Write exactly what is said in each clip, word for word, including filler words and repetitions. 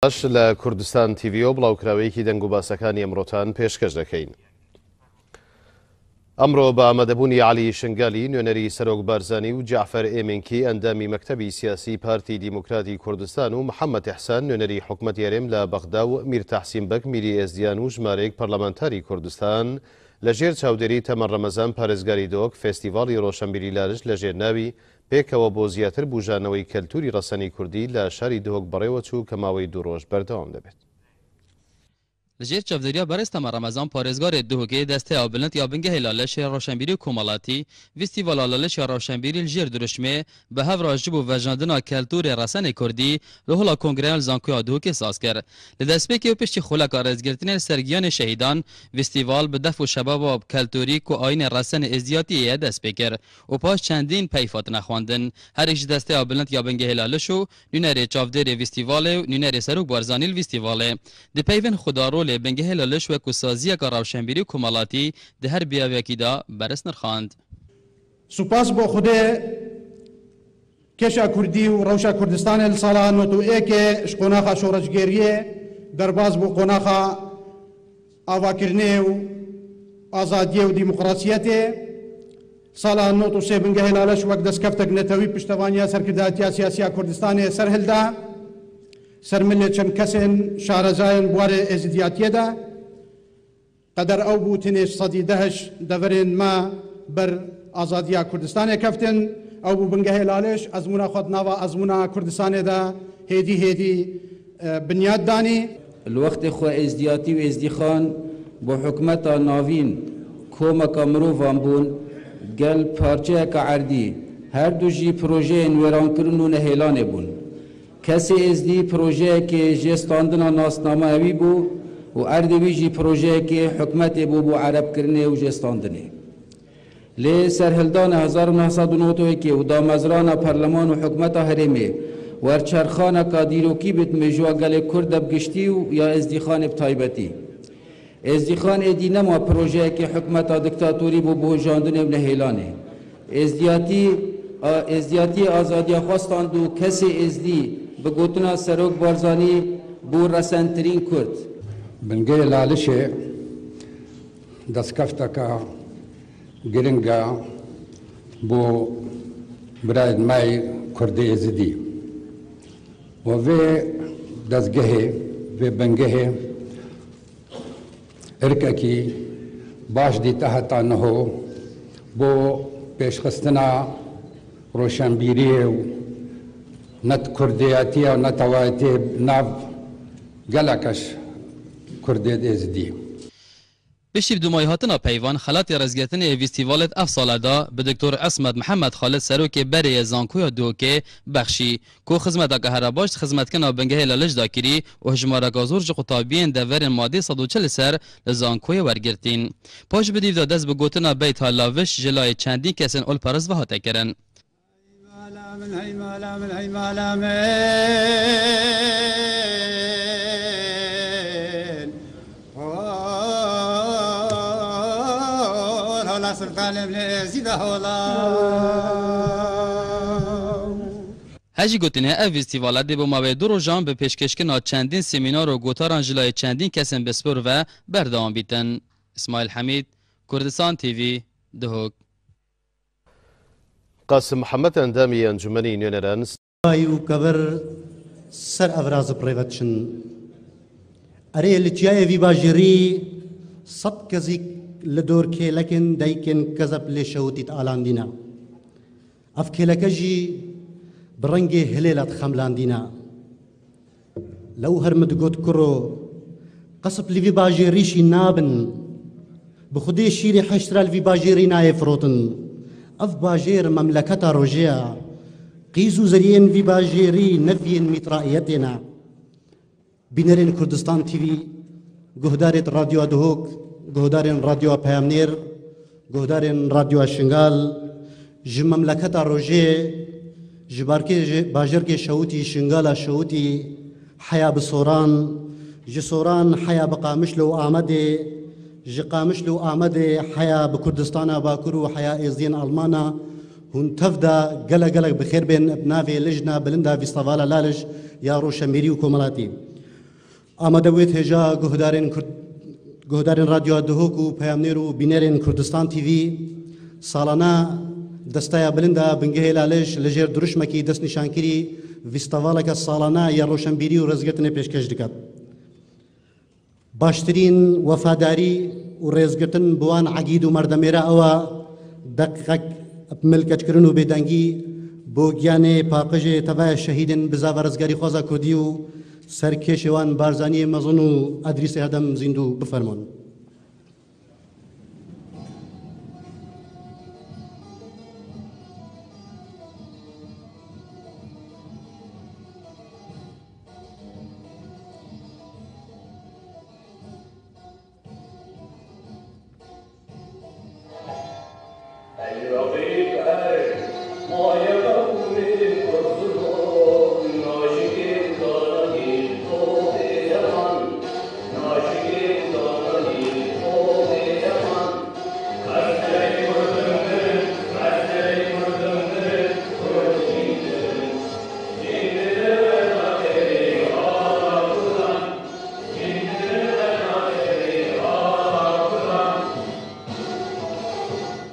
باش، لە کوردستان تیڤیەوە بڵاوکراوەیەکی دەنگ و باسەکانی ئەمڕۆتان پێشکەش دەکەین. ئەمڕۆ بە ئامادەبوونی عەلی شنگالی، نوێنەری سەرۆک بارزانی و جعفەر ئێمینکی، ئەندامی مەکتەبی سیاسی پارتی دیموکراتی کوردستان و محەممەد ئیحسان، نوێنەری حکومەتی هەرێم لە بەغدا و میر تەحسین بەگ، میری ئێزدیان و ژمارەیەک پەرلەمانتاری کوردستان، لە ژێر چاودێری تەمەن ڕەمەزان پارێزگاری دۆک، فێستیڤاڵی ڕۆشنبیری لارش لە ژێر ناوی پێکەوە بۆ زیاتر بوژانەوەی کەلتوری ڕەسەنی کوردی لە شاری دهۆک بەڕێوە چوو کە ماوەی دوو ڕۆژ بەردەوام دەبێت. Li jêr çavdêriya berêz Tema Remezan parêzgarê Duhokê desteya bilind ya bingehê Laliş ya Rewşenbîrî û Komelatî, Festîvala Laliş ya Rewşenbîrî li jêr dirûşmê bi hev re ji bo vejandina keltûrê resenê kurdî li Hola Kongreyan li Zankoya Duhokê saz kir. Li destpêkê û piştî xuleka rêzgirtinê li ser giyanê şehîdan, festîval bi def û şebaba keltûrî ku ayînê resenê êzdiyatiyê ye dest pê kir û paş çendîn peyv hatine xwendin. Her yek ji desteya bilind ya bingehê Laliş û nûnerê çavdêrê festîvalê û nûnerê Serok Barzanî li festîvalê di peyvên xwe de rolê bingehê Laliş wekû saziyeka rewşenbîrî û komelatî di her biyavekî de berêz nirxand. Spas bo Xwedê, keşa Kurdî û rewşa Kurdistanê li sala nod û êkê ji qonaxa şoreşgeriyê derbas bû qonaxa avakirinê û azadiyê û demokrasiyetê. Sala nod û sê bingehê Laleş wek destkeftek netewî piştevaniya serkirdatiya siyasiya Kurdistanê ser hilda. Ser milê çend kesên şarezayên buwarê êzidiyatiyê de. Qeder ew bû, tenê sedî deh ji deverên me ber azadiya Kurdistanê keftin. Ew bû bingehê Laliş, ezmûna xwe di nava ezmûna Kurdistanê de hêdî hêdî, e, binyat danî. Li wextê xwe êzdiyatî û êzdîxan bo hikûmeta navîn komeka mirovan bûn, gel parçeyeka erdî, her du jî projeyên wêrankirin û nehêlanê bûn. Kesê êzdî projeyekê jê standina nasnameyewî bû û erdê wî jî projeyekê hikûmetê bû bo erebkirinê û jê standinê. Lê serhildana hezar û neh sed û nod û yekê û damezrana perleman û hikûmeta herêmê werçerxaneka dîrokî bi dimêjoya gelê Kurd de bi giştî û ya êzdîxanê bi taybetî. Êzdîxan êdî nema projeyekê hikûmeta diktatorî bo bihojandinê û nehêlanê. Êzdiyatî, a, êzdiyatiyê azadiya xwe stand û kesê êzdî bi gotina Serok Barzanî bû resentirîn Kurd. Bingehê Lalişê destkefteke giring e bo birayên me yê Kurdê Êzidî. Û vê dezgehê, vê bingehê irkekî baş dîte heta niho bo pêşxistina roşenbîriyê û ne kurdiyetiyê û netewayetiyê nav gelek ji Kurdê Êzidî. Piştî bi dûmayî hatina peyvan, xelatê rêzgirtinê yê festîvalê di ev sale de bi Doktor Esmet Mihemed Xalid serokê berê yê Zankoya Duhokê bexşî, ku xizmeteke here baş di xizmetkirina bingehê Laliş de kirî û hejmareke zor ji qutabiyên deverên madê sed û çil li ser li Zankoyê wergirtîn. Paş bi dîv de dest bi gotina Beyta Laviş ji layê çendîn kesên olperest ve hate kirin. Hey mala min, hey mala min, hey mala min. Hol, hola sultanê min êzî de hola. Her jî gotinê ev festîvala dê bo mavê du rojan bi pêşkêşkirina çendîn semînar û gotaran ji layê çendîn kesên pispor ve berdewam bîtin. Îsmaîl Hemîd, Kurdistan T V, Duhok. Qasim Mihemed, endamî Encûmenî Nûneran. Ay û kevir ser ev raz bi rê ve diçin. Erê, li çiyayê vî bajêrî sed kezîk li dor kêlekên dayikên kezeb lê şewitî dialandîne. Ev kêleke jî bi rengê hilêla dixemlandîne. Lew her min digot, kuro, qesp li vî bajêrî şî nabin. Bi xwedê şîrê heşt re li vî bajêrî nayê firotin. Ev bajêr memleketa rojê ye. Qîz û zeriyên vî bajêrî ne viyên mîtraiyetê ne. Bînerên Kurdistan T V, guhdarêt Radyoya Duhok, guhdarên Radyoya Peyamnêr, guhdarên Radyoya Şingal, ji memleketa rojê, ji barkê, ji bajarkê Şewitî, Şingala Şewitî, heya bi Soran, ji Soran heya bi Qamişlo û Amedê, ji Qamişlo û Amedê heya bi Kurdistana Bakur û heya Êzdiyên Almana, hûn tev de gelek gelek bi xêr bên bi navê Lijna Bilinda Fîstevala Laliş ya Roşenbîrî û Komelatî. Amade wê hêja guhdarên Kurd, guhdarên Radyoya Duhok û peyamnêr û bînerên Kurdistan T V, salane desteya bilind a Bingehê Lalij li jêr dirûşmekî destnîşankirî festîvaleke salane ya roşenbîrî û rêzgirtinê pêşkêş diket. Baştirîn wefadarî û rêzgirtin bi wan egîd û merdemê re ew e, deqîqek milkeçkirin û bêdengî bo giyanê paqijê tevaya şehîdên bizava rizgarîxwaza kurdî û serkêşê wan Barzaniyê mezin û Edrîsê herdem zîndû. Bifermon.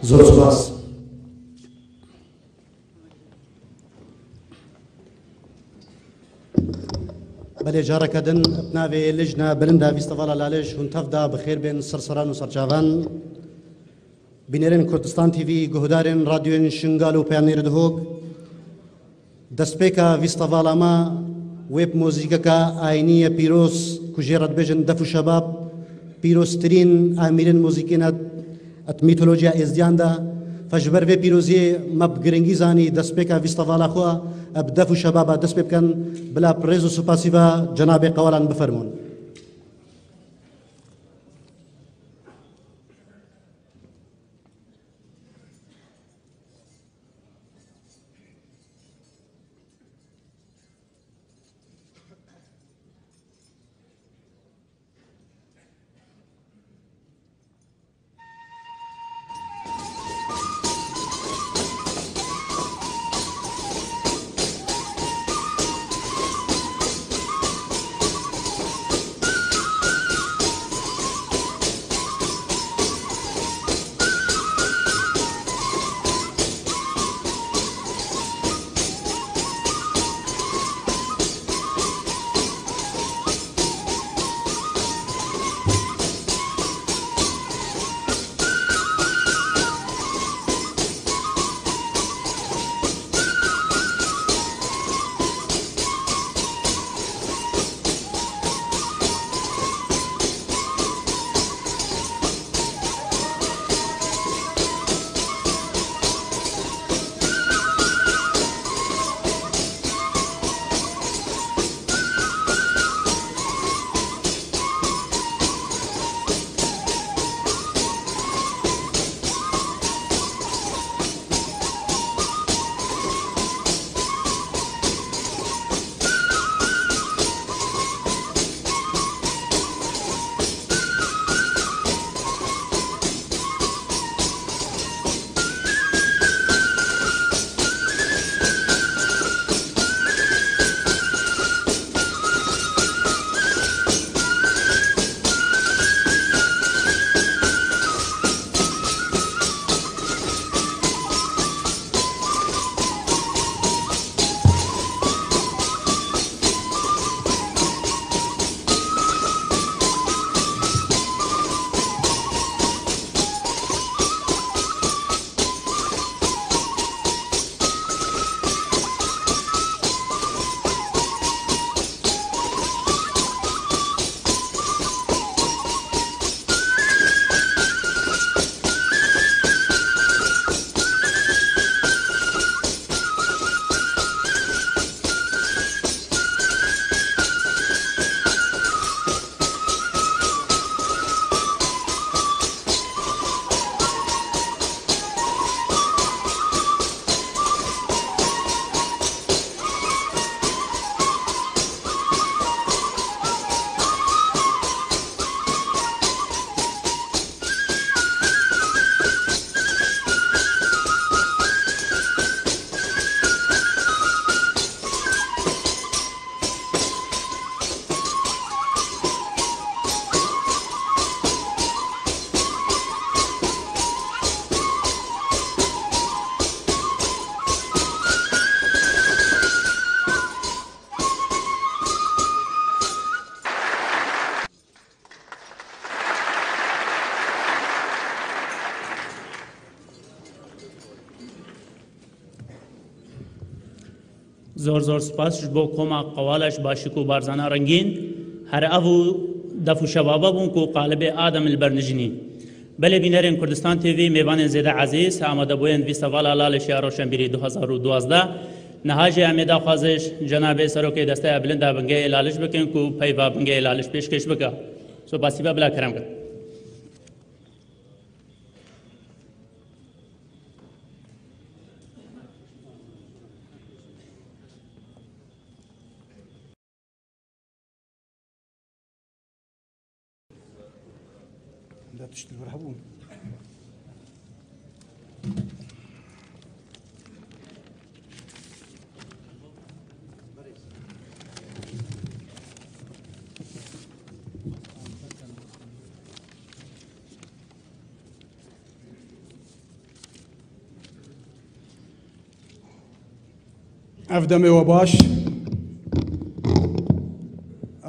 Zor spas. Belê, careke din bi navê Lijna Bilind a Festîvala Lalij hûn tev de bi xêr bên, serseran û serçavan. Bînerên Kurdistan T V, guhdarên radyoyên Şingal û peyamnêrê Duhok, destpêka festîvala me wê bi muzîkeke ayînî ye pîroz ku jê re dibêjin Def û Şebab, pîroztirîn amîrên muzîkê ne di mîtolojiya êzdiyan de. Fe ji ber vê pîroziyê me bi giringî zanî destpêka festîvala xwe bi Def û Şebaba dest pê bikin. Bila bi rêz û supasî ve cenabê Qewalan bifermûn. Zor zor spas ji bo koma qewala ji Başik û Barzana Rengîn. Her ev û def û şebaba bûn ku qalibê Adem li ber nijinî. Belê bînerên Kurdistan T V, mêvanên zêde ezîz, amadebûyên fîstevala Laliş ya Roşenbîrî du hezar û duwazdeh. Niha jî em ê daxwaziş cenabê Serokê Desteya Bilind a Bingehê Laliş bikin ku peyva Bingehê Laliş pêşkêş bike. Spasî be, bila kerem kin. Da tişt li vir hebû. Ev demê we baş.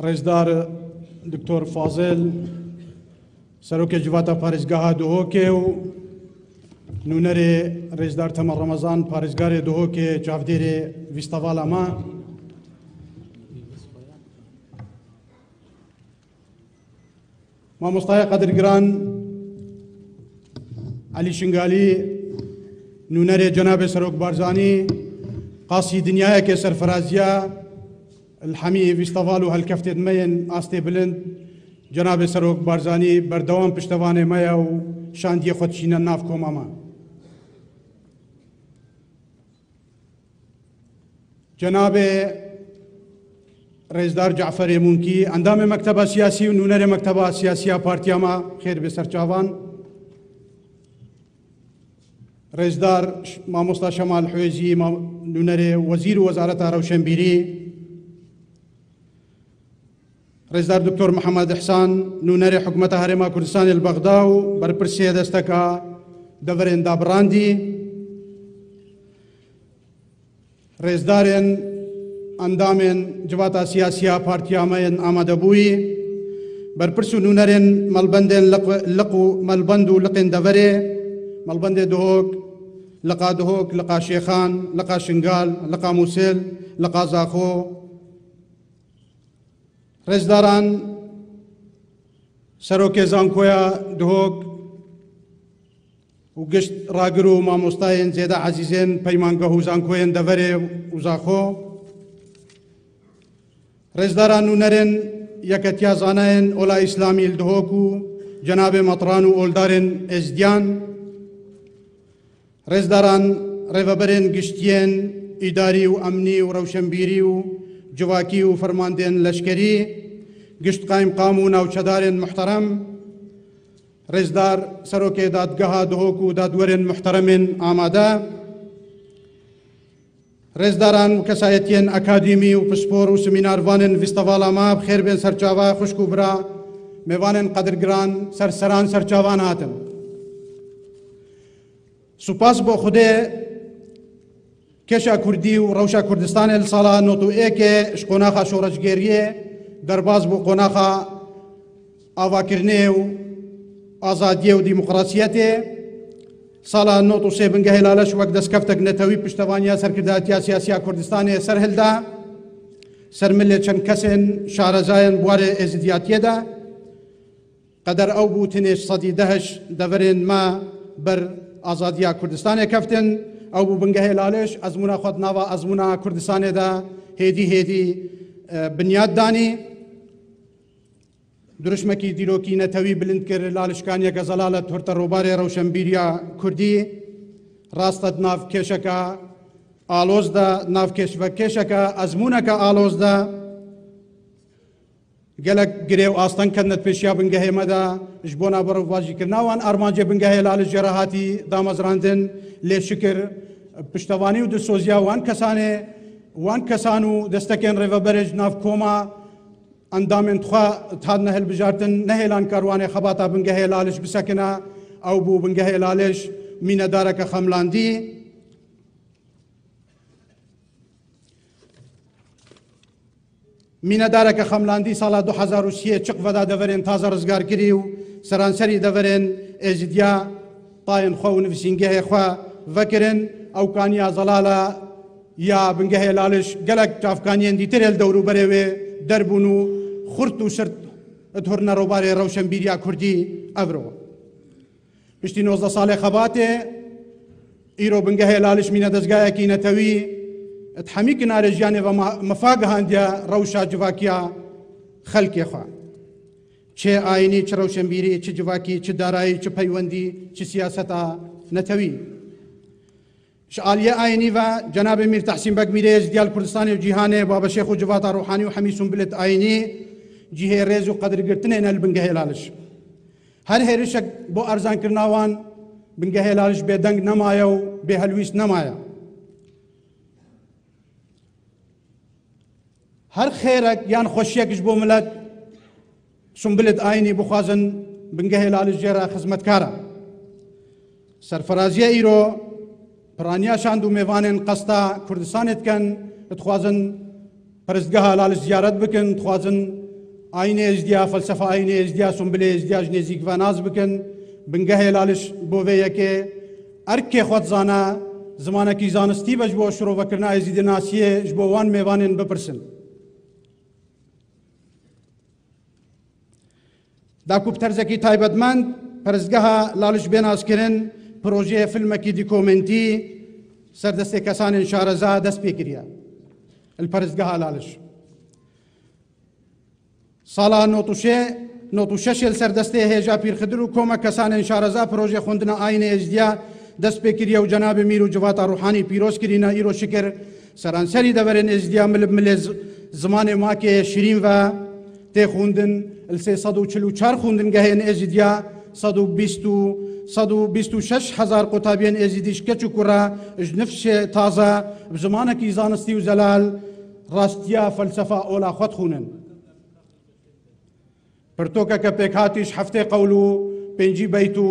Rêzdar Doktor Fazil, Serokê Civata Parêzgeha Duhokê û nûnerê Rêzdar Temel Remezan, parêzgarê Duhokê, çavdêrê fîstevala me. Mamostayê qedirgiran Elî Şingalî, nûnerê Cenabê Serok Barzanî, qasî dinyayeke serfiraziya li hemî fîsteval û helkeftên me yên astê bilind, Cenabê Serok Barzanî berdewam piştevanê me ye û şandiyê xwe dişîne nav koma me. Cenabê Rêzdar Caferê Munkî, endamê Mekteba Siyasî û nûnerê Mekteba Siyasî ya Partiya me, xêr bê ser çavan. Rêzdar Ş-, Mamosta Şemal Huêzî, ma-, nûnerê Wezîr û Wezareta Rewşenbîrî. Rêzdar Doktor Mihemed Ihsan, nûnerê Hikûmeta Herêma Kurdistanê li Bexda û berpirsê desteka deverên dabirandî. Rêzdarên endamên Civata Siyasî ya Partiya me yên amadebûyî, berpirs û nûnerên malbendên liq, liq û malbend û liqên deverê, malbendê Duhok, liqa Duhok, liqa Şêxan, liqa Şingal, liqa Mûsil, liqa Zaxo, Rêzdaran, Serokê Zankoya Duhok û gişt ragir û mamostayên zêde ezîzên peymangeh û zankoyên deverê û Zaxo, rêzdaran nûnerên Yeketiya Zanayên Ola Îslamî li Duhok û cenabê metran û oldarên Êzidiyan, Rêzdaran, rêveberên giştiyên îdarî û emnî û rewşenbîrî û civakî û fermandên leşkerî, gişt qayîmqam û navçedarên muhterem, rêzdar serokê dadgeha Duhok û dadwerên muhteremên amade, rêzdaran û kesayetiyên akademî û pispor û semînarvanên fîstevala me bi xêr bên ser çava xwişk û bira, mêvanên qedirgiran, ser seran ser çavan hatin. Spas bo Xwedê, kêşa Kurdî û rewşa Kurdistanê li sala nod û êkê ji qonaxa şoreşgeriyê derbas bû qonaxa avakirinê û azadiyê û demokrasiyetê. Sala nod û sê Bingehê Laleş wek destkeftek netewî piştevaniya serkirdatiya siyasî ya Kurdistanê ser hilda, ser milê çend kesên şarezayên buwarê êzidiyatiyê de. Qeder ew bû, tenê ji sedî deh ji deverên me ber azadiya Kurdistanê keftin. Ew bû Bingehê Laliş, ezmûna xwe di nava ezmûna Kurdistanê de hêdî hêdî, e, binyat danî. Dirûşmekî dîrokî netewî bilind kir, Lalişkaniyeke zelal e, torte robarê rewşenbîriya Kurdî. Rast e, di nav kêşeke aloz de, di nav kêş ve kêşeke ezmûneke aloz de. Gelek girê û asteng ketine di pêşiya bingehê me de ji bona berovajîkirina wan. Armancê bingehê Laliş jê re hatî damezrandin, lê şikir piştevanî û dilsoziya wan kesanê, wan kesan û destekên rêveberê ji nav koma endamên xwe hatine hilbijartin, nehêlan karwanê xebata bingehê Laliş bisekine. Ew bû bingehê Laliş, mînedareke xemlandî. Mînedareke xemlandî sala du hezar û siyê çiq veda deverên taze rizgarkirî û seranserî deverên Êzidiya tayên xwe û nivîsîngehê xwe vekirin. Ew kaniya zelala ya bingehê Laliş gelek çavkaniyên dîtir ê li dewrûberê wê derbûn û xurt û şirt dihurine robarê rewşenbîriya kurdî evro. Piştî nozdeh salê xebatê, îro bingehê Laliş mîne dezgayekî netewî, di hemî kinarê jiyanê ve ma-, mefa gihandiye rewşa civakiya xelkê xwe. Çi ayînî, çi rewşenbîrî, çi civakî, çi darayî, çi peywendî, çi siyaseta netewî. Ji aliyê ayînî ve cenabê Mîr Tehsîn Beg Mîrê Êzdiya li Kurdistanê û cîhanê, Baba Şêx û Civata Ruhanî û hemî Sunbilêt Ayînî cihê rêz û qedirgirtinê ne li bingehê Laliş. Her hêrişek bo erzankirina wan bingehê Laliş bêdeng nemaye û bêhelwîst nemaye. Her xêrek yan xweşiyek ji bo milet Sunbilêt Ayînî bixwazin bingehê Laliş jê re xizmetkar e. Serferaziya îro piraniya şand û mêvanên qesta Kurdistanê dikin, dixwazin perestgeha Laliş ziyaret bikin, dixwazin ayînê Êzdiya, felsefa ayînê Êzdiya, Sunbilê Êzdiya ji nêzîk ve nas bikin. Bingehê Laliş bo vê yekê erkê xwe dizane, zimanekî zanistî be ji bo şirovekirina êzîdinasiyê ji bo wan mêvanên bipirsin. Da ku bi terzekî taybetmend perestgeha Laliş bê naskirin, projeyê filmekî dîkomentî ser destê kesanên şareza dest pê kiriye li perestgeha Laliş. Sala nod û şeş, nod û şeş li ser destê hêja Pîr Xidir û komek kesanên şareza projeyê xwendina ayînê Êzdiya dest pê kiriye û cenabê Mîr û Civata Ruhanî pîroz kirîne. Îro şikir seranserî deverên Êzdiya mil bi milê z-, zimanê makê şirîn ve tê xwendin. Li sê sed û çil û çar xwendingehên Êzdiya sed û bîst û, sed û bîst û şeş hezar qutabiyên Êzidî ji keç û kura ji nifşê taze bi zimanekî zanistî û zelal rastiya felsefa ola xwe dixwînin. Pirtokeke pêkhatî ji heftê qewl û pêncî beyt û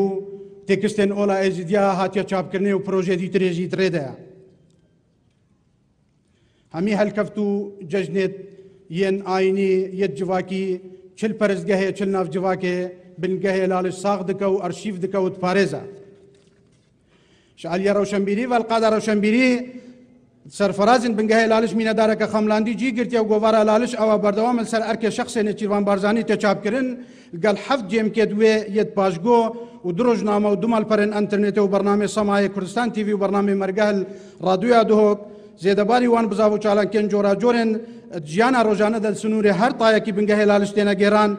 têkistên ola Êzidiya hatiye çapkirinê û projeyê dîtirê jî di rê de ye. Hemî helkeft û cejnê yên ayînî, yê civakî, çi li perestgehê, çi li nav civakê, bingehê Laliş sax dike û arşîv dike û diparêze. Ji aliyê rewşenbîrî ve li qada rewşenbîrî serferazên bingehê Laliş mînedareke xemlandî cî girtiye û govara Laliş ewa berdewam li ser erkê şexsê Nêçîrvan Barzanî tê çapkirin. Li gel heft cêmkê di wê yê di paşgo û du rojname û du malperên înternetê û bernamê Semayê Kurdistan T V û bernamê Mergeh li Radyoya Duhok, zêdebarî wan bizav û çalakiyên coracorên di jiyana rojane de li sinûrê her tayekî bingehê Laliş têne gêran.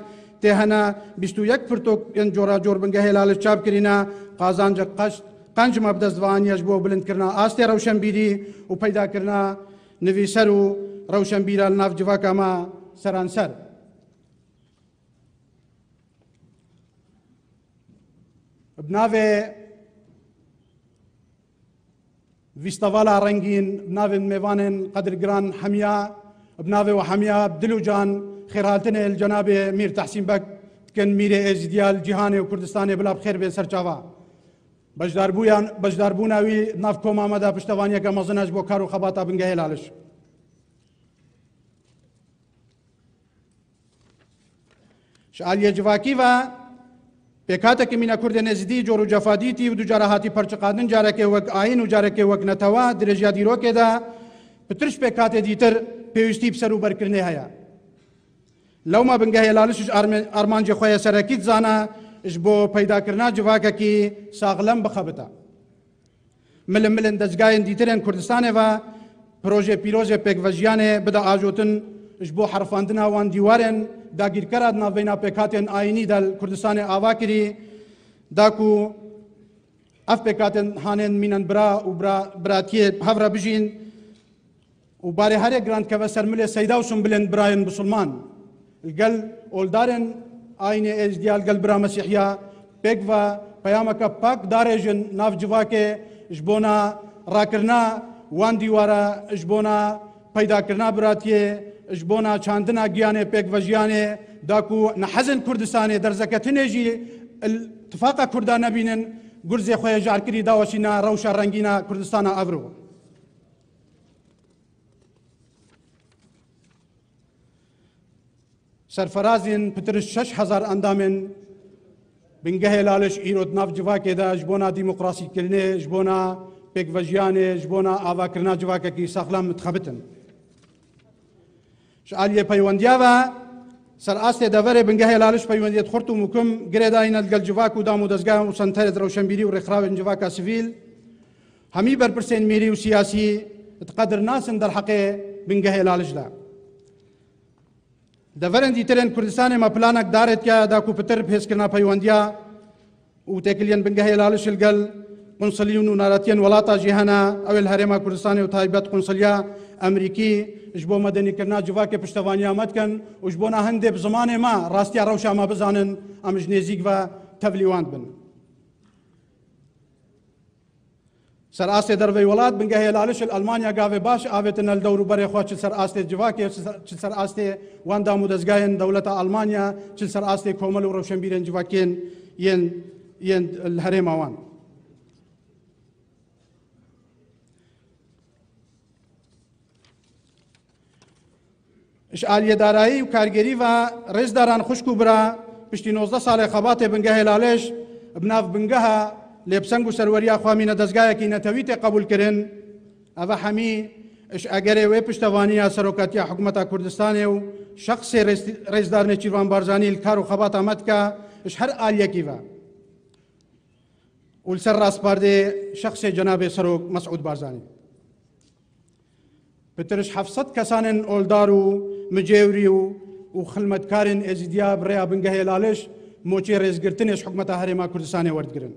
Tê hene bîst û yek pirtokên coracor bingehê Laliş çap kirîne, qazancek qenc, qenc me bi dest ve aniye ji bo bilindkirina astê rewşenbîrî û peydakirina nivîser û rewşenbîra li nav civaka me seranser. Bi navê Fîstevala rengîn, bi navên mêvanên qedirgiran hemiya, bi navê we hemiya, bi dil û can xêrhatinê li cenabê Mîr Tehsîn Beg dikin, Mîrê Êzidiya li cîhanê û Kurdistanê bila bi xêr bên ser çava. Beşdarbûyan-, beşdarbûna wî di nav koma me de piştevaniyeke mezin e ji bo kar û xebata bingehê Laliş. Ji aliyê civakî ve pêkhateke mîna Kurdên Êzidî cor û cefa dîtî û du cara hatî perçiqandin, carekê wek ayîn û carekê wek netewa. Dirêjiya dîrokê de pitir ji pêkhatê dîtir pêwîstî bi ser û berkirinê heye. Lewma bingehê Laliş ji arme-, armancê xwe yê serekî dizane ji bo peydakirina civakekî saxlem bixebite. Milin milin dezgayên dîtirên Kurdistanê ve projê pîrozê pêkvejiyanê bide ajotin, ji bo herifandina wan dîwarên dagîrkera di navbeyna pêkhatên ayînî de li Kurdistanê ava kirî, da ku ev pêkhatên hanên mînen bira û bira-, biratiyê hev re bijîn. Û barê herê giran dikeve ser milê Seyda û Sunbilên birayên bisilman. Li gel oldarên ayînê Êzdiya, li gel bira Mesîhiya pêk ve peyameke pak darêjin nav civakê ji bona rakirina wan dîwara, ji bona peydakirina biratiyê, ji bona çandina giyanê pêkvejiyanê, da ku nehezên Kurdistanê derzeketinê jî li tifaqa Kurda nebînin, gurzê xwe yê jarkirî daweşîna rewşa rengîna Kurdistana evro. Serferazên pitir ji şeş hezar endamên bingehê Laliş îro di nav civakê de ji bona demokrasîkirinê, ji bona pêkvejiyanê ji bona avakirina civakekî saxlem dixebitin. Ji aliyê peywendiya ve ser astê deverê bingehê Laliş peywendiyê xurt û mukim girê dayîne li gel civak û dam û dezgehan û senterê di rewşenbîrî û rêkxirawên civaka sivîl, hemî berpirsên mîrî û siyasî di qedir nasin derheqê bingehê Laliş de. Deverên dîtirên Kurdistanê me planek darêtke da ku pitir bi hêzkirina peywendiya û têkiliyên bingehê Laliş li gel qunsilî û nûneratiyên welata jî hene, ew ê li Herêma Kurdistanê û taybet qunsiliya Emerîkî ji bo medenîkirina civakê piştevaniya me dikin û ji bona hindê bi zimanê me rastiya rewşa me bizanin, em ji nêzîk ve tevlî wan dibin. Ser astê dervey welat, bingehê Laliş li Almanya gavê baş avêtine li dewr û berê xwe, çi li ser astê civakê, çi ser, çi li ser astê wan dam û dezgayên dewleta Almanya, çi li ser astê komel û rewşenbîrên civakên yên, yên li herêma wan. Ji aliyê darayî û kargerî ve rêzdaran xwişk û bira, piştî nozdeh salê xebatê bingehê Laliş bi nav bingeha lê bi seng û serweriya xwe mîne dezgayekî netewî tê qebûlkirin. Eve hemî ji egerê wê piştevaniya serokatiya hikûmeta Kurdistanê û şexsê rêz-, rêzdar Nêçîrvan Barzanî li kar û xebata me dike ji her aliyekî ve. Û li ser raspardê şexsê cenabê Serok Mesûd Barzanî. Pitir ji heft sed kesanên oldar û micêwrî û, û xilmetkarên Êzîdiya bi rêya bingehê Laliş moçê rêzgirtinê ji hikûmeta Herêma Kurdistanê werdigirin.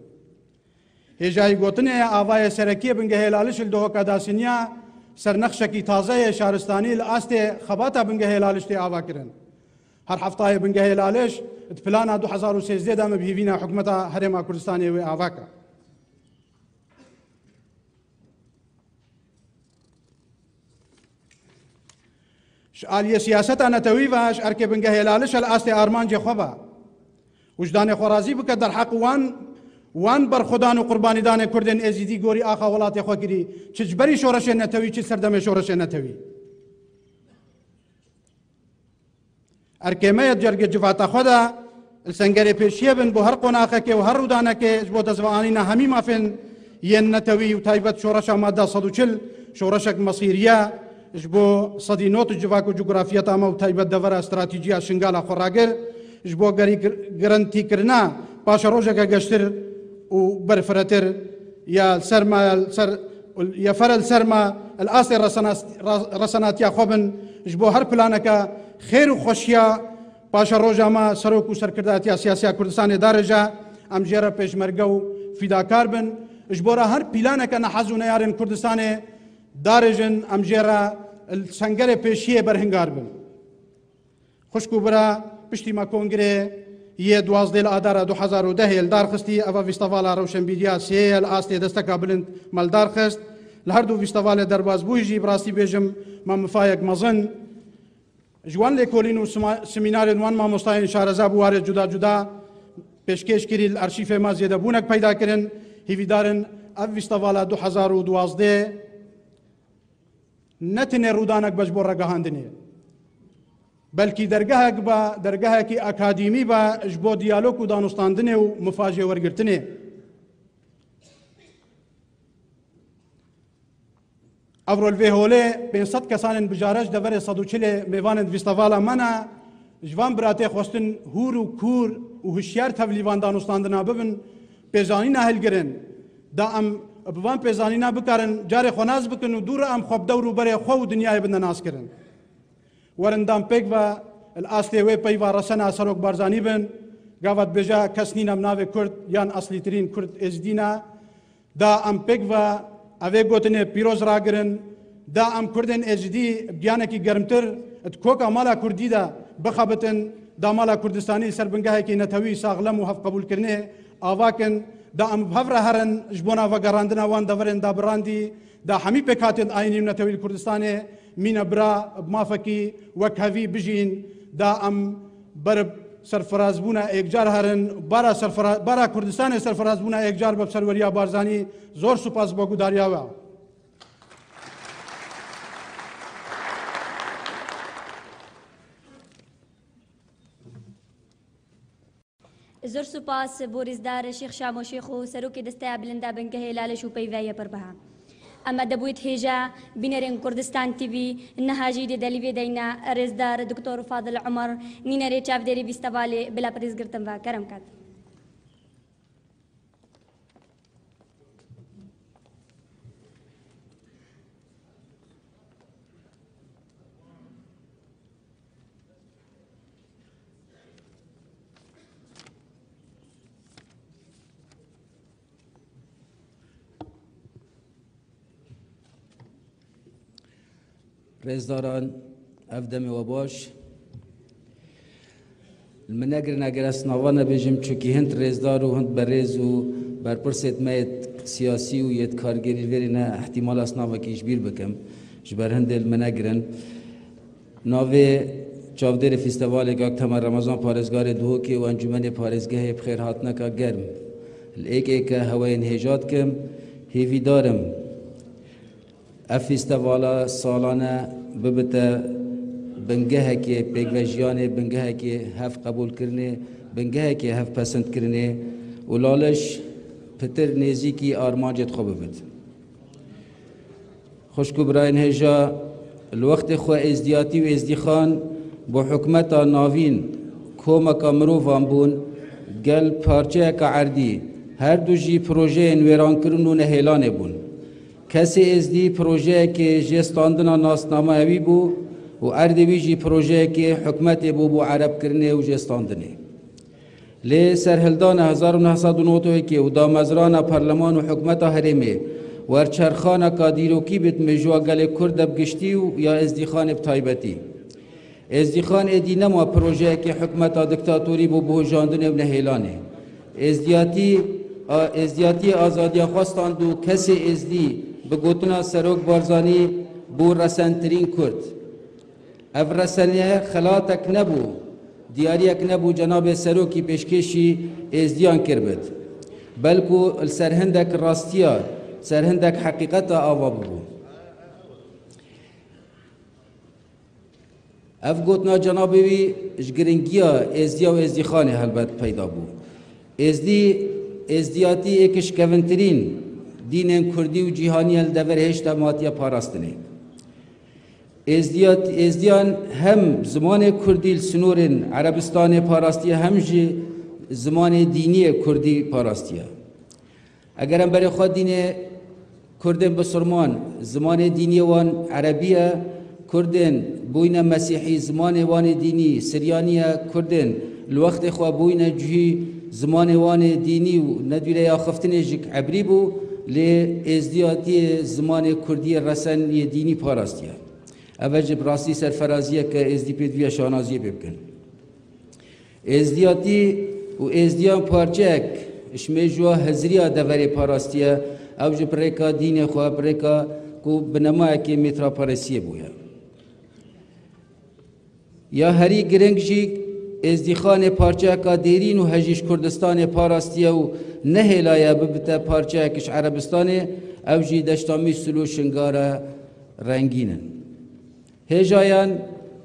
Hêjayî gotinê ye, avayê serekiyê bingehê Laliş li dohoka dasiniya sernexşekî taze yê şaristanî li astê xebata bingehê Laliş tê avakirin. Her heftayê bingehê Laliş di plana du hezar û sêzdeh de me bi hîvîna hikûmeta Herêma Kurdistanê wê ava ke. Ji aliyê siyaseta netewî ve ji erkê bingehê Laliş li astê armancê xwe ve. Wijdanê xwe razî bike derheq wan, wan berxwedan û qurbanîdanê Kurdên Êzîdî gorî axa welatê xwe kirî, çi ji berî şoreşê netewî, çi serdemê şoreşê netewî. Erkê me yê cergê civata xwe de li sengerê pêşiyê bin bo her qonaxekê û her rûdanekê ji bo destveanîna hemî mafên yên netewî û taybet şoreşa madde sed û çil, şoreşek mesîrî ye ji bo sedî nod civak û cografiyeta me û taybet devera stratejî ya Şingala xwe ragir, ji bo gerî-, girintîkirina paşerojeke geştir û berfiretir ya li ser me, ya li ser, ya fere li ser me, li astê resenas-, re-, resenatiya xwe bin, ji bo her planeke xêr û xweşiya paşeroja me, serok û serkirdatiya siyasiya Kurdistanê darêje, em jê re pêşmerge û fîdakar bin. Ji bo re her planeke nehez û neyarên Kurdistanê darêjin, em jê re li sengerê pêşiyê berhingar bin. Xwişk û bira, piştî me kongirê yê duwazdeh li Adara du hezar û dehê li dar xistî, eva fîstevala rewşenbîriya sê ye li astê desteka bilind me li dar xist. Li her du fîstevalê derbasbûyî jî, bi rastî bêjim, me mifayek mezin. Ji wan lêkolîn û sima-, semînarên wan mamostayên şareza bi warê cuda cuda pêşkêş kirî, li arşîfê me zêdebûnek peyda kirin. Hîvîdarin ev fîstevala du hezar û duwazdeh ne tenê rûdanek be ji bo ragihandinê, belkî dergehek be, dergehekî akadîmî be ji bo diyalog û danûstandinê û mifa jêwergirtinê. Evro li vê holê pênc sed kesanên bijare ji deverê sed û çilê mêvanên fîstevala me ne, ji van biratê xwestin hûr û kûr û hişyar tevlî van danûstandina bibin, pêzanîna hilgirin. Da em bi van pêzanîna bikarin carê xwe nas bikin û dû re em xwe bi dewr û berê xwe û dinyayê bidine naskirin. Werin da em pêk ve li astê wê peyva resena Serok Barzanî bin, gava dibêje kes nîne bi navê Kurd yan eslîtirîn Kurd Êzidî ne. Da em pêk ve evê gotinê pîroz ragirin, da em Kurdên Êzidî bi giyanekî germtir di koka mala Kurdî de bixebitin, da mala Kurdistanî ser bingehekî netewî saxlem û hevqebûlkirinê ava kin, da em bi hev re herin ji bona vegerandina wan deverên dabirandî, da hemî pêkhatên ayînî û netewî li Kurdistanê mîne bira bi mafekî wekhevî bijîn, da em ber bi serfirazbûna êkcar herin, bara serfira-, bara Kurdistanê serfirazbûna êkcar be bi serweriya Barzanî. Zor spas bo gudariya we. Zor spas bo rêzdar Şêx Şamo Şêxo, serokê Desteya Bilind a Bingehê Laliş û peyvê ye pir biha. Em de bûyît hêja bînerên Kurdistan T V, niha jî dê delîvê deyne rêzdar Doktor Fadil Umar, nînerê çavdêrê fîstevalê bila bi rêzgirtin ve kerem ket. Rêzdaran, ev demê we baş. Li min negirin eger ez nava nebêjim, çunkî hind rêzdar û hind berêz û berpirsêt me yêt siyasî û yêt kargerî verî ne, ihtimal ez navekî ji bîr bikim. Ji ber hindê li min negirin. Navê çavdêrê fîstevalê Kak Temel Remezan, parêzgarê Duhokê û Encûmenê Parêzgehê bi xêrhatineka germ li êk êke heweyên hêja dikim. Hêvîdar im ev fîstevala salane bibite bingehekê pêkvejiyanê, bingehekê hev qebûlkirinê, bingehekê hev pesindkirinê û Laliş pitir nêzîkî armancêt xwe bibit. Xwişk û birayên hêja, li wextê xwe êzdiyatî û êzdîxan bo hikûmeta navîn komeka mirovan bûn, gel parçeyeka erdî, her du jî projeyên wêrankirin û nehêlanê bûn. Kesê êzdî projeyekê jê standina nasnameyewî bû û erdê wî jî projeyekê hikûmetê bû bo erebkirinê û jê standinê. Lê serhildana hezar û neh sed û nod û yekê û damezrana parleman û hikûmeta herêmê werçerxaneka dîrokî bit mejûya gelê Kurd de bi giştî û ya Êzdîxanê bi taybetî. Êzdîxan êdî nema projeyekê hikûmeta diktatorî bo bihojandinê û nehêlanê. Êzdiyatî, a, êzdiyatiyê azadiya xwe stand û kesê êzdî bi gotina Serok Barzanî bû resentirîn Kurd. Ev reseniye xelatek nebû, diyariyek nebû cenabê serokî pêşkêşî êzdiyan kirbit. Belkû li ser hindek rastiya, ser hindek heqîqeta ava bibû. Ev gotina cenabê wî ji giringiya êzdiya û êzdîxanê helbet peyda bû. Êzdî, êzdiyatî êk ji kevintirîn dînên kurdî û cîhanî ye li deverê hêşta hatiye parastinê. Êzdiyat-, êzdiyan hem zimanê kurdî li sinorên Erebistanê parastiye, hem jî zimanê dîniyê kurdî parastiye. Eger em berê xwe dînê kurdên bisurman, zimanê dîniyê wan erebî ye, kurdên bûyne mesîhî, zimanê wan ê dînî siryanî ye, kurdên li wextê xwe bûyne cihî, zimanê wan ê dînî û nedûre ya xiftinê jî ebrî bû, lê êzdiyatiyê zimanê kurdiyê resen yê dînî parastiye. Ev e jî bi rastî serferaziyeke êzdî pê diviya şanaziyê pê bikin. Êzdiyatî û êzdiyan parçeyek ji mêjûya hiziriya deverê parastiye, ew jî bi rêka dînê xwe, bi rêka ku binemayekê mêtraparesiyê bûye. Ya herî giring jî Êzdîxanê parçeyeka dêrîn û hejî ji Kurdistanê parastiye û nehêlaye bibite parçeyek ji Erebistanê, ew jî deşta Mîsul û Şingara rengîn in. Hêjayan,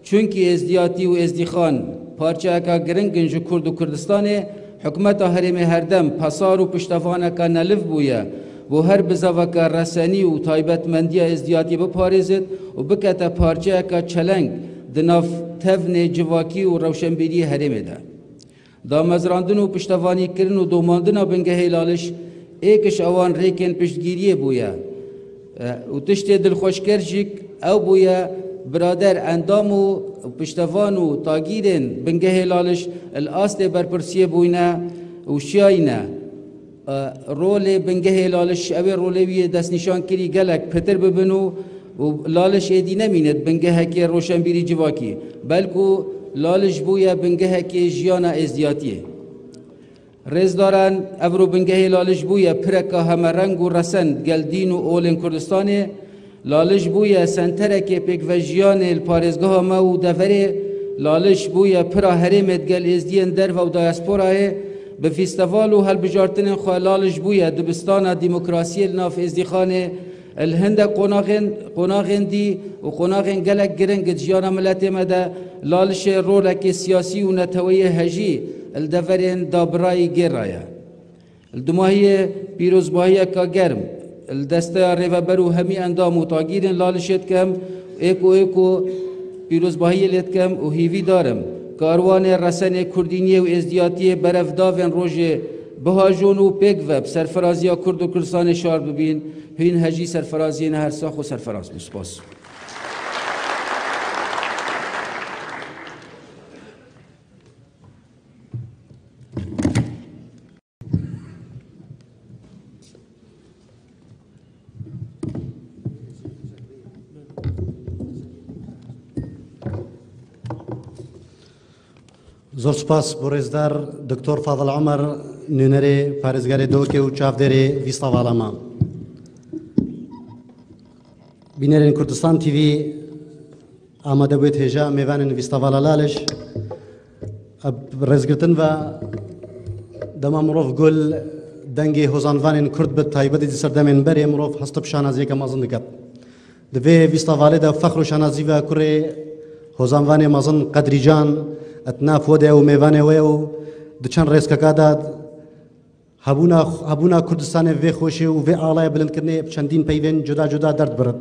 çunkî êzdiyatî û êzdîxan parçeyeka giring in ji Kurd û Kurdistanê, hikûmeta herêmê herdem pesar û piştevaneka neliv bûye, bo her bizaveke resenî û taybetmendiya êzdiyatî biparêzit û bikete parçeyeka çeleng di nav tevnê civakî û rewşenbîriyê herêmê de. Damezrandin û piştevanîkirin û domandina bingehê Laliş êk ji ewan rêkên piştgiriyê bûye. E, û tiştê dilxweşker jî ew bûye, birader, endam û piştevan û tagîrên bingehê Laliş li astê berpirsiyê bûyne û şiyayîne. E, rolê bingehê Laliş, ew ê rolê wî yê destnîşan kirî gelek pitir bibin û, û Laliş êdî nemîne bingehekê roşenbîrî civakî, belkû Laliş bûye bingehekê jiyana êzdiyatiyê. Rêzdaran, evro bingehê Laliş bûye pireka hemereng û resen gel dîn û olên Kurdistanê, Laliş bûye senterekê pêkvejiyanê li parêzgeha me û deverê. Laliş bûye pira herêmê digel êzdiyên derve û diasporayê. Bi fîsteval û hilbijartinên xwe Laliş bûye dibistana demokrasiyê li nav Êzdîxanê. Li hindek qonaxên, qonaxên dî û qonaxên gelek giring di jiyana miletê me de Lalişê rolekê siyasî û neteweyê hejî li deverên dabirayî gêraye. Li dumahiyê pîrozbahiyeka germ Li desteya rêveber û hemî endam û tagîrên Lalişê dikim, êk û êk û pîrozbahiyê lê dikim û hîvîdar im, karwanê resenê kurdîniyê û êzdiyatiyê berevdavên rojê bihajon û pêk ve bi serferaziya Kurd û Kurdistanê şar bibîn. Hûn hejî serferaziyê ne, her sax û serferaz bin. Spas. Zor spas bo rêzdar Doktor Fadil Omer, nûnerê parêzgarê Dihokê û çavdêrê vîsta vala me. Bînerên Kurdistan T V, amade bûyê hêja mêvanên vîsta vala Laliş. Bi rêzgirtin ve dema mirov gul dengê hozanvanên Kurd bi taybetî di ser demên berê mirov hestib şanaziyeke mezin diket. Di vê vîsta valê de fexr û şanazî ve kurê hozanvanê mezin Qedrîcan et nav we de û mêvanê we û di çend rêzkeka de hebûna, hebûna Kurdistanê vê xweşê û vê alaya bilindkirinê bi çendîn peyvên cuda cuda derdibirit.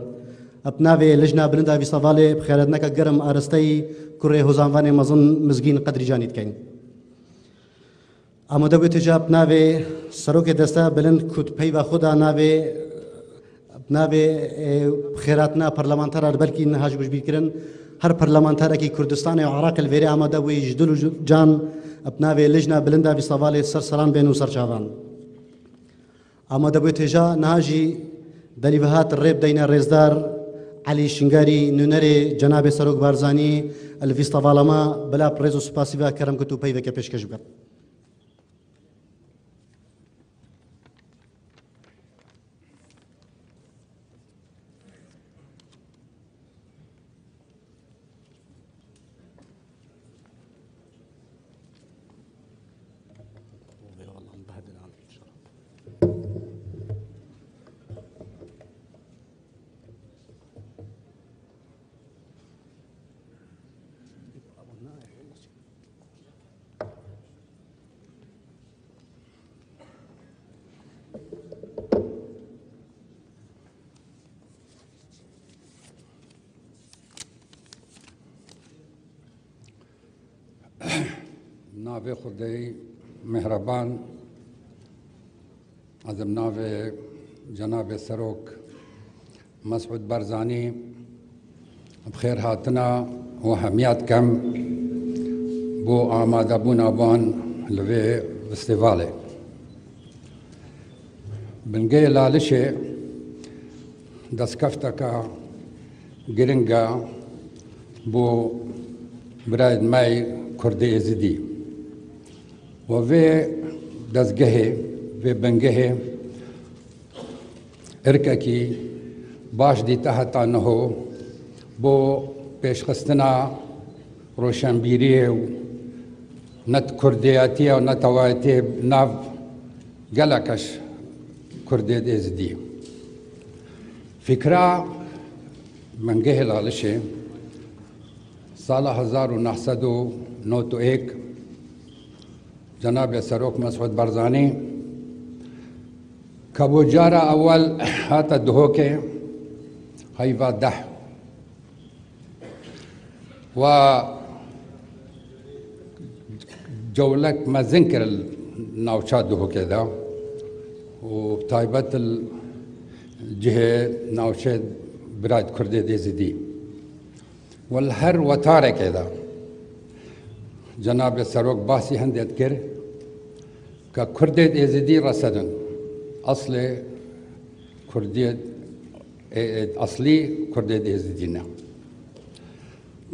Bi navê Lijna Bilind a Vîsta Valê bi xêrhatineke germ aristeyî kurê hozanvanê mezin Mizgîn Qedrîcanî dikeyn. Amade bûyê hêja bi navê Serokê Desteya Bilind ku di peyva xwe de navê, bi navê, e, xêrhatina parlamenteran belkî niha ji bo ji bîr kirin. Her parlamenterekî Kurdistanê û Iraqê li vêrê amade bûyî ji dil û ji can bi navê Lijna Bilind a Vîsta Valê ser seran bên û ser çavan. Amade bûyê hêja niha jî delî ve hat rê bideyne rêzdar Elî Şingarî, nûnerê Cenabê Serok Barzanî, li vîsta vala me bila bi rêz û spasî ve kerem kut û peyveke pêşkêş biket. Navê Xwedêyî mehreban, ez bi navê Cenabê Serok Mesûd Barzanî bi xêr hatina we hemiya dikem bo amadebûna wan li vê festîvalê. Bingehê Lalişê destkefteke giring e bo birayên me yê Kurdê Êzidî. We vê dezgehê, vê bingehê irkekî baş dîte heta niho bo pêşxistina roşenbîriyê û ne kurdiyetiyê û netewayetiyê nav gelek ji Kurdê Êzidî. Fikra Bingehê Lalişê sala hezar û neh sed û nod û yek Cenabê Serok Mesûd Barzanî ke bo cara ewel hate Duhokê, heyva deh, we cewlek mezin kir li navça Duhokê de û bi taybet li cihê navçê birayt Kurdê Êzidî. Û li her wetarekê de Cenabê Serok basî hindê dikir ke Kurdê Êzidî resedin. Eslê Kurdiyê, ê, ê, eslî Kurdê Êzidî ne.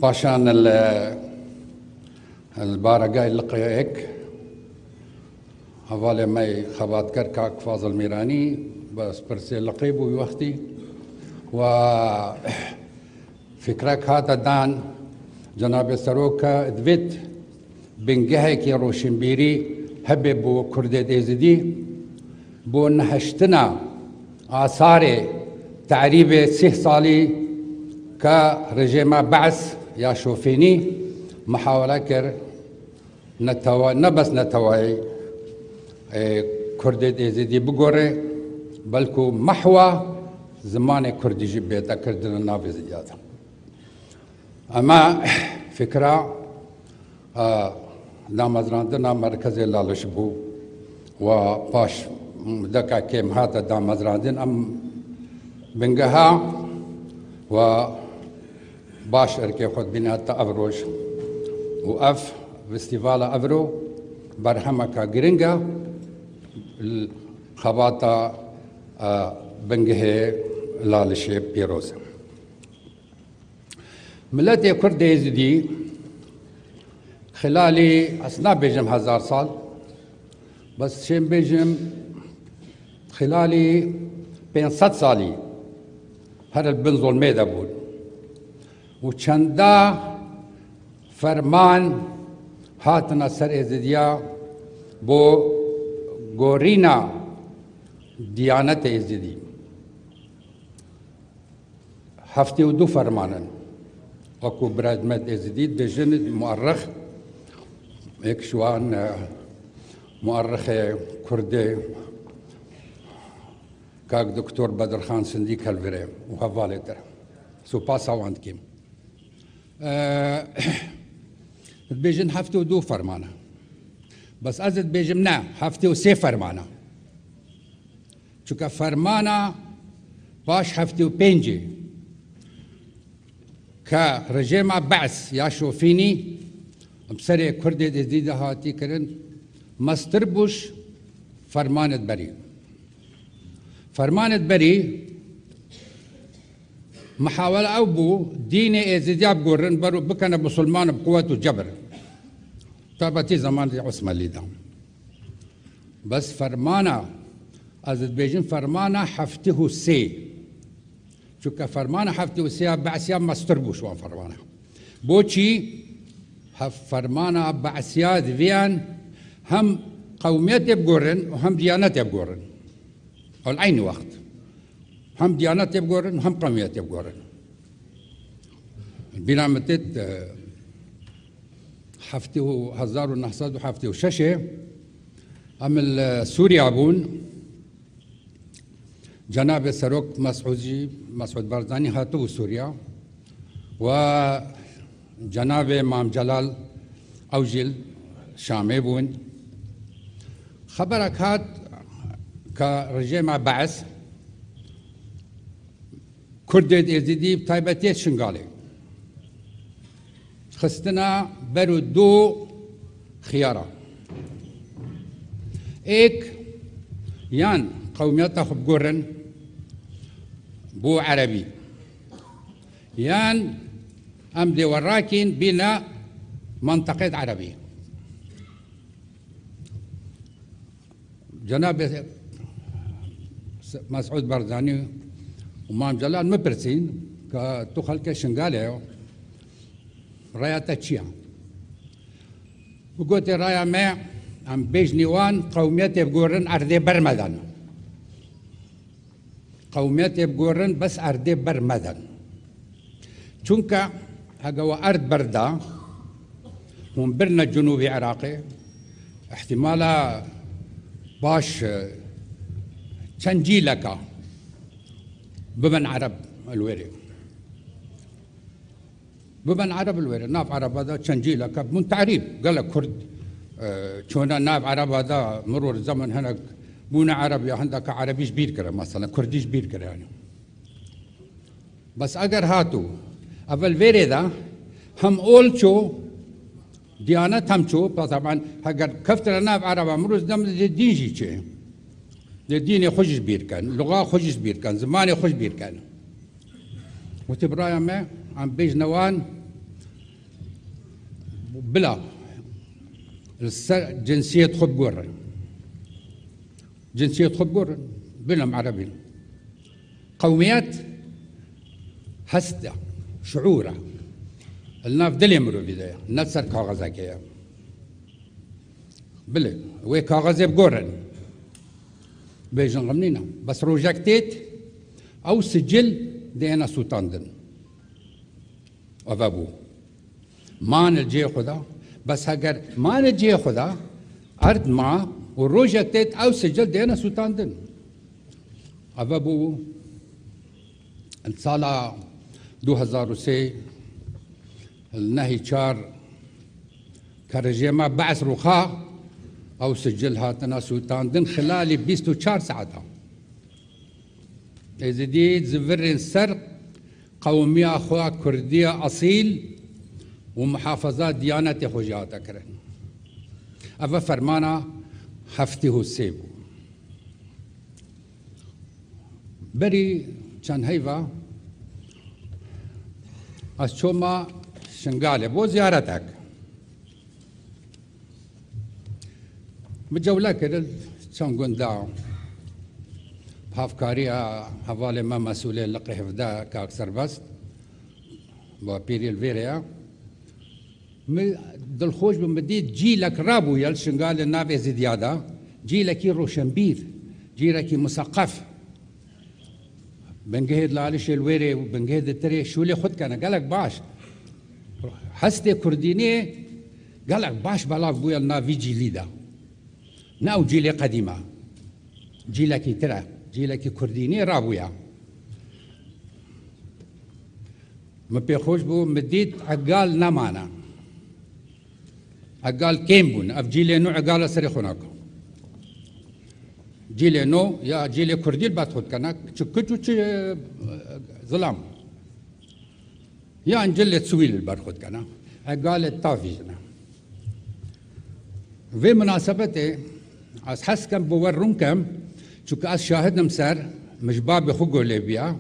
Paşan li, li baregay Liqê yek, hevalê me yê xebatker kak Fazil Mîranî, bes pirsê Liqê bû wî wextî. Û fikrek hate dan, Cenabê Serok ke divêt bingehekî roşinbîrî hebe bo Kurdê Êzidî, bo nehiştina asarê terîbê sih salî ke rejêma Be's ya şofênî mihawele kir, netewa-, ne bes netewayê, e, Kurdê Êzidî bigore, Belku mehwa zimanê kurdî jî bête kirdin navê ziya de. Ema fikra, e, damezrandina merkezê Laliş bû. Wa paş mudeka kêm hate damezrandin, em bingeha wa baş erkê xwe dibîne heta ev roj. Û ev festîvala evro berhemeka giring e li xebata, e, bingehê Lalişê pîroz e. Miletê Kurd êzidî xilalî, ez nabêjim hezar sal, bes şêm bêjim xilalî pênc sed salî her li bin zulmê de bûn û çenda ferman hatine ser êzidiya bo gorîna diyanetê êzidî. Heftê û du ferman in. Wekû birayê me êzidî dibêjin muerrix, yek ji wan, e, muerrixê kurdê kak Doktor Bedirxan Sindî Kelvirê û hevalê te. Supasa wan dikim. E, dibêjin heftê û du ferman e. Bes ez dibêjim ne, heftê û sê ferman e. Çunke fermana paş heftê û pêncê ke rejêma Be's ya şofînî bi serê Kurdê êzidî de hatî kirin, mestir bûş fermanê berî. Fermanê berî mihawele ew bû, dînê êzidiya bigorin, bero bikene musulman bi quwet û cebir. Taybetî zemanê Osmanlî de. Bes fermana, ez dibêjim fermana heftê û sê. Çunke fermana heftê û sê ya Be'siya mestir bû ji wan fermana. Boçî? Hef-, fermana Be'siya diviyan hem qewmiyetê bigorin û hem diyanetê bigorin. Al eynî wext. Hem diyanetê bigorin û hem qewmiyetê bigorin. Bîra min têt, e, heftê û, hezar û neh sed û heftê û şeş ê em li Sûriya bûn. Cenabê Serok Mesûdî, Mesûd Barzanî hatibû Sûriya. Wa Cenabê Mam Celal ew jî li Şamê bûn. Xeberek hat ke rejêma Be's Kurdê êzidî bi taybetiyê Şingalê xistina ber û du xiyara. Êk, yan qewmiyeta xwe bigorin bo erebî, yan em dê we rakîn bîne menteqeyê erebî. Cenabê Mesûd Barzanî û Mam Celal min pirsîn ke tu xelkê Şingalê yo, raya te çi ye? Min gotê raya me, em bêjnî wan qewmiyetê bigorin erdê ber me den. Qewmiyetê bigorin bes erdê ber me den. Çunke hege we erd berda, hûn birine Cinûbê Iraqê, îhtîmala baş, e, çend cîleka bibin ereb li wêrê. Bibin ereb li wêrê. Nav ereba de çend cîleka bûn terîb. Gelek kurd, e, çûne nav ereba de, miror zemen hinek bûne ereb ya hindeka erebî ji bîr kire, mesela kurdî ji bîr kire yani. Bes eger hatû, evel vêrê de hem ol çû, diyanet hem çû, taban heger keftine nav ereba, mirov dem dê dîn jî çê. Dê dînê xwe jî ji bîr ken, luxa xwe jî ji bîr ken, zimanê xwe ji bîr ken. Wekî biraya me, em bêjne wan, bila li ser cinsiyet xwe bigorin. Cinsiyet xwe bigorin, bilim erebî. Qewmiyet hest e, şiûr e. Li nav dilê mirovî de ye, ne ser kaxezekê ye. Bilê, wê kaxezê bigorin. Bêjin xemnîne. Bes rojek têt, ew sicil dê êne sûtandin. Eve bû. Man li cihê xwe de. Bes heger man li cihê xwe de, erd ma û rojek têt ew sicil dê êne sûtandin. Eve bû sala du hezar û sê, li nehî çar ke rejîma Be's rûxa, ew sicil hatine sûtandin xilalî bîst û çar saeta. Êzidî zivirên ser qewmiya xwe kurdiya esîl û muhafaza diyanetê xwe jî hate kirin. Eve fermana heftê û sê bû. Berî çend heyva ez çoma Şingalê bo ziyaretek. Min cewle kir çend gunda, bi hevkariya hevalê me mesûlê Liqê hevdeh kak Serbest, bapîrê li vêrê ye. Min dilxweş bû, min dît cîlek rabûye li Şingalê nav Êzidiya de, cîlekî roşenbîr, cîlekî museqef. Bingehê di Lalişê li wêrê û bingehê di tirê şûlê xwe dikene gelek baş. Hestê kurdînê gelek baş belav bûye li nav vî cîlî de. Ne ew cîlê qedîm e. Cîlekî tir e. Cîlekî kurdînê rabûye. Min pê xweş bû, min dît egal nemane. Egal kêm bûn. Ev cîlê nû egala serê xwe nake. Cîlê nû ya cîlê kurdî li ber xwe dikene. Çi kiç û çi, e, zilam. Yan cilê siwîl li ber xwe dikene. Egalê tavî jine. Vê minasebetê ez hez kem bo we rûn kem, çunke ez şahid im ser, min ji babê xwe golê biya.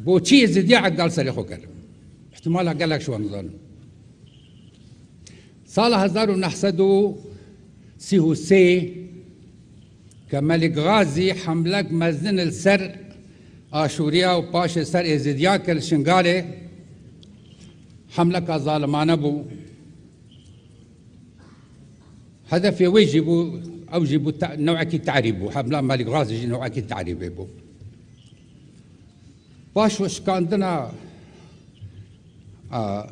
Bo çi Êzidiya egal serê xwe kir? Îhtimala gelek ji wan nizanin. Sala hezar û neh sed û sî û sê ke Melik Gazî hemlek mezin li ser Aşûriya û paşê ser Êzidiya kir li Şingalê, hemleka zalimane bû. Hedefê wê jî bû, ew jî bû te-, newekî terîb bû. Hemla Melik Gazî jî newekî terîbê bû. Paş û şikandina, a,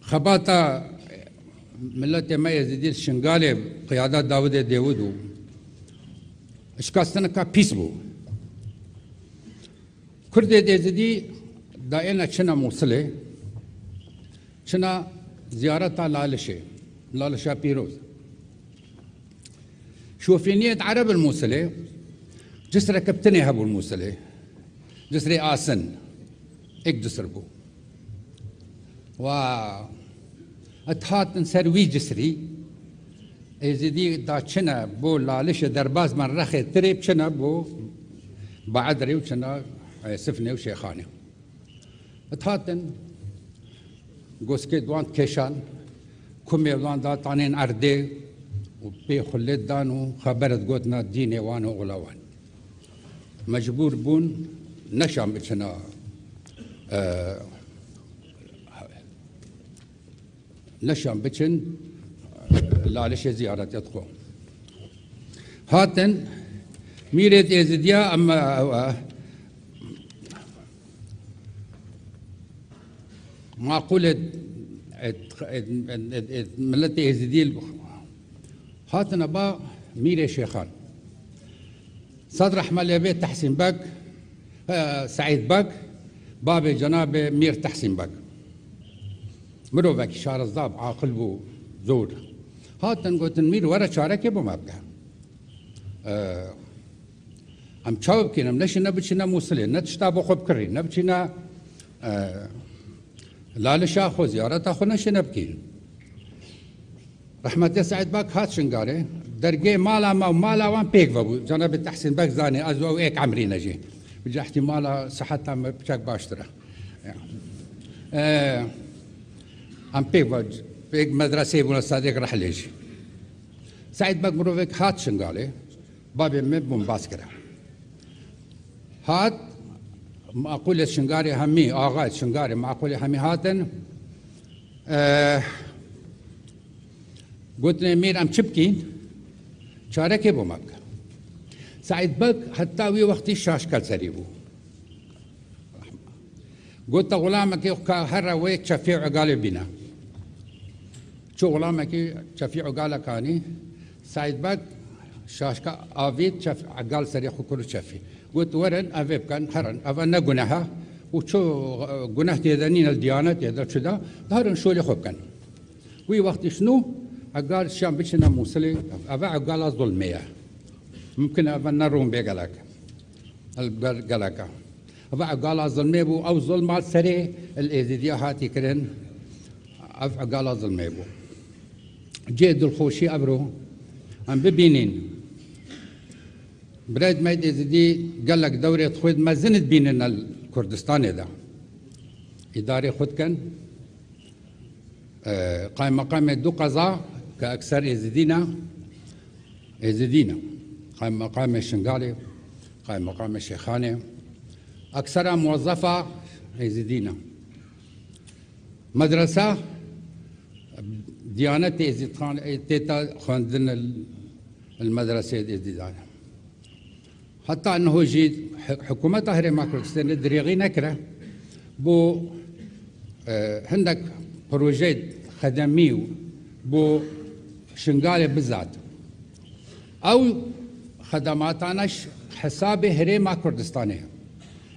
xebata miletê me Êzidî li Şingalê qiyada Dawidê Dêwid û şikastineka pîs bû. Kurdê Êzidî daîne çine Mûsilê, çine ziyareta Lalişê, Lalişa Pîroz. Şofêniyê di Ereb li Mûsilê, cisreke bi tinê hebû li Mûsilê. Cisrê Asin, êk cisr bû. Wa et hatin ser wî cisrî, Êzidî da çine bo Lalişê derbas ben rexê tirê, çine bo Baedrê û çine, e, Sifnê û Şêxanê. Dihatin, goskê di wan dikêşan, kumê wan datanên erdê û pê xulê dan û xeber digotina dînê wan û oxla wan. Mecbûr bûn neşan biçina, e, neşan biçin, e, Lalişê ziyaretê xwe. Hatin mîrê Êzidiya em, e, e, maqûlê, e, e, e, e, miletê Êzidî hatine ba mîrê Şêxan. Sed rehme lê bê Tehsîn Beg, e, Seîd Beg, babê cenabê Mîr Tehsîn Beg. Mirovekî şarezda bû, aqil bû, zor. Hatin gotin, Mîr, were çarekê bo me bike. E, em çawa bikîn? Em neşîne biçîne Mûsilê, ne tişta bo xwe bikirîn, ne biçîne, e, Lalişa xwe, ziyareta xwe neşîne bikîn. Rehmetê Seîd Beg hat Şingalê, dergê mala me û mala wan pêk ve bû. Cenabê Tehsîn Beg zanê, ez û ew êk emrî ne jî. Bi îhtîmala siheta me piçek baştir e. Ya. Ee, em pêk ve, pêk medreseyê bûne Sadiq Rehlê jî. Seîd Beg mirovek hat Şingalê, babê me bombaz kire. Hat, maqûlê Şingalê hemî, axayê Şingalê, maqûlê hemî hatin. Eh, gotine, Mîr, em çi bikîn? Çarekê bo me bike. Seîd Beg heta wî wextî şaşkel serî bû. Gote xulamekî ka here wê çefê û egalê bîne. Çû xulamekî çefî û egalek anî. Seîd Beg Şaşka avêt çef, egal serê xwe kir û çefî. Got, werin, ev ê bikin, herin. Ev ne guneh e. Û çi guneh tê de nîne, li Diyanetê de, çi de, herin şolê xwe bikin. Wî wextî şinû, egal şiyan biçine Mûsilê, ev egala zulmê ye. Mimkin e ev ne rûn bê gelek. Li ber gelek e. Ev egala zulmê bû, ew zulma serê li Êzidiya hatî kirin. Ev egala zulmê bû. Cihê dilxweşî evro em bibînin. Birayê me Êzidî gelek dewrê xwe mezin dibînin li Kurdistanê de. Îdarê xwe dikin. E, qaymeqamê du qeza ke ekser Êzidî ne, Êzidî ne. Qaymeqamê Şingalê, qaymeqamê Şêxanê, eksera muwezzefa Êzidî ne. Medresa, Diyanetê Êzîdxan, ê, tê te xwendin li, li medresê Êzîdan. Heta niho jî hi-, hikûmeta Herêma Kurdistanê dirêxî nekire bo, e, hindek projeyê xedemî û bo Şingalê bizat. Ew xedematane ji hesabê Herêma Kurdistanê ye.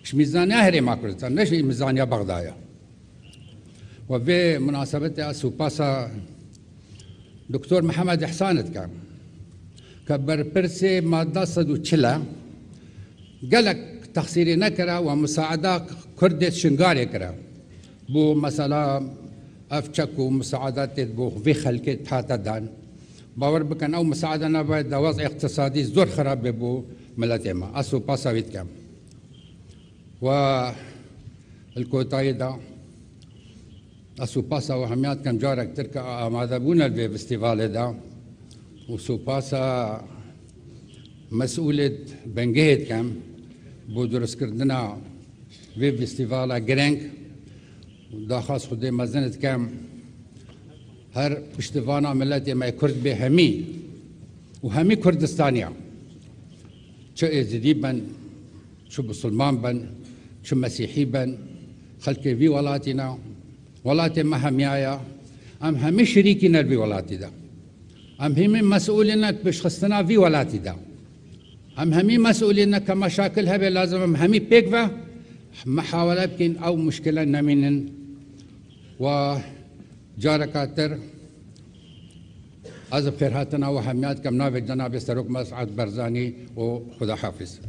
Ji mîzaniya Herêma Kurdistanê, ne ji mîzaniya Bexdayê. Ve vê munasebetê ez supasa Doktor Mihemed Îhsanê dikim, ke berpirsê madda sed û çil e, gelek texsîrê nekire we musaeda Kurdê Şingalê kire. Bo mesela ev çek û musaeda tê bo vê xelkê hate dan. Bawer bikin, ew musaeda nebe de wez'ê iqtisadî zor xirab bê bo miletê me. Ez supasa wî dikim. Ve li kotayî de ez supasa we hemiya dikim, carek tir ke amade bûne li vê festîvalê de û supasa mesûlê bingehê dikim bo durustkirina vê festîvala girêng û daxwaz Xwedê mezin dikim her piştivana miletê me Kurd bê hemî û hemî Kurdistaniya, çi Êzidî bin, çi Musulman bin, çi Mesîhî bin, xelkê vî welatî ne, welatê me hemiya ye, em hemî şirîkî ne li vî welatî de. Em hemî mesûlî ne pêşxistina vî welatî de. Em hemî mesûlî ne ke meşakil hebe, lazim em hemî pêk ve mihawele bikin, ew muşkile nemînin. Ve careka tir ez bi xêrhatina we hemiya dikim navê Cenabê Serok Mes'ud Barzanî û Xuda hafiz.